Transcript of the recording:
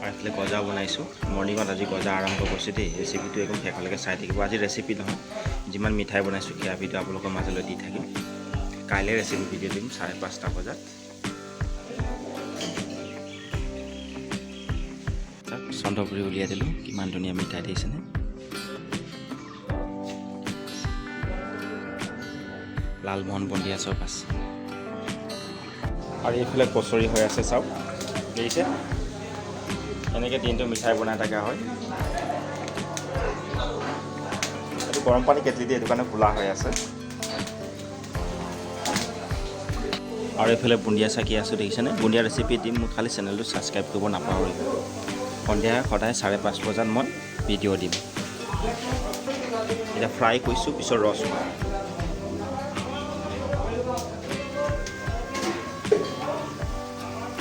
আৰু এইফালে গজা বনাইছোঁ। মৰ্ণিঙত আজি গজা আৰম্ভ কৰিছোঁ দেই। ৰেচিপিটো একদম শেষলৈকে চাই থাকিব। আজি ৰেচিপি নহয়, যিমান মিঠাই বনাইছোঁ সেয়া ভিডিঅ' আপোনালোকৰ মাজলৈ দি থাকিম। কাইলৈ ৰেচিপি ভিডিঅ' দিম 5:30 বজাত। চাওক, চন্দ্ৰপুৰি উলিয়াই দিলোঁ। কিমান ধুনীয়া মিঠাই দেখিছেনে? লালমোহন, বুন্দিয়া চব আছে। আৰু এইফালে কচৰি হৈ আছে, চাওক, দেখিছে? এনেকৈ দিনটো মিঠাই বনাই থকা হয়। এইটো গৰম পানী কেটলি দিয়ে, সেইটো কাৰণে খোলা হৈ আছে। আৰু এইফালে বুন্দিয়া চাকি আছোঁ, দেখিছেনে? বুন্দিয়া ৰেচিপি দিম মোক, খালি চেনেলটো ছাবস্ক্ৰাইব কৰিব নাপাহৰিব। সন্ধিয়া সদায় 5:30 বজাত মই ভিডিঅ' দিম। এতিয়া ফ্ৰাই কৰিছোঁ, পিছত ৰস।